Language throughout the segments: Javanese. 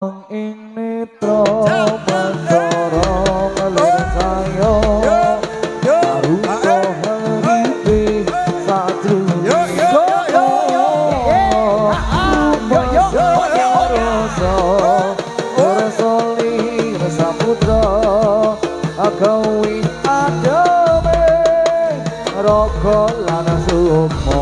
Ing netra bathara ngelir saya arupa haripe sajroning rasa rasa lir saputra agawi ademe raga lan sukma.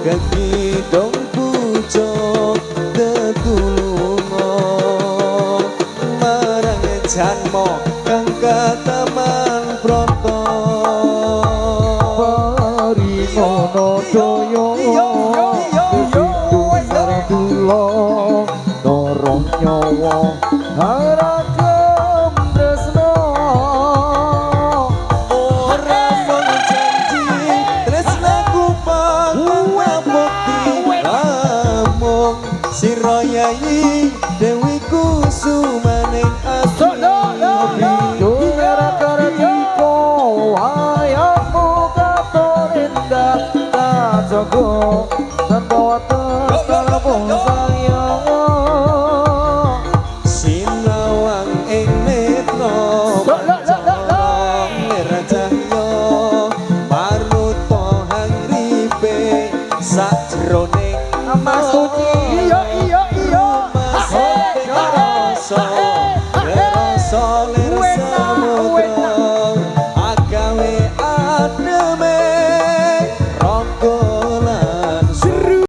Kidung pucuk tetulunga marang janma kang kataman prata parimono daya kidung saradula dorong nyawa haragem tresna ora mung janji tresnaku sira yayi Dewi Kusumaning ati Bidung kartika wayangmu katon endah tak jaga tanpa.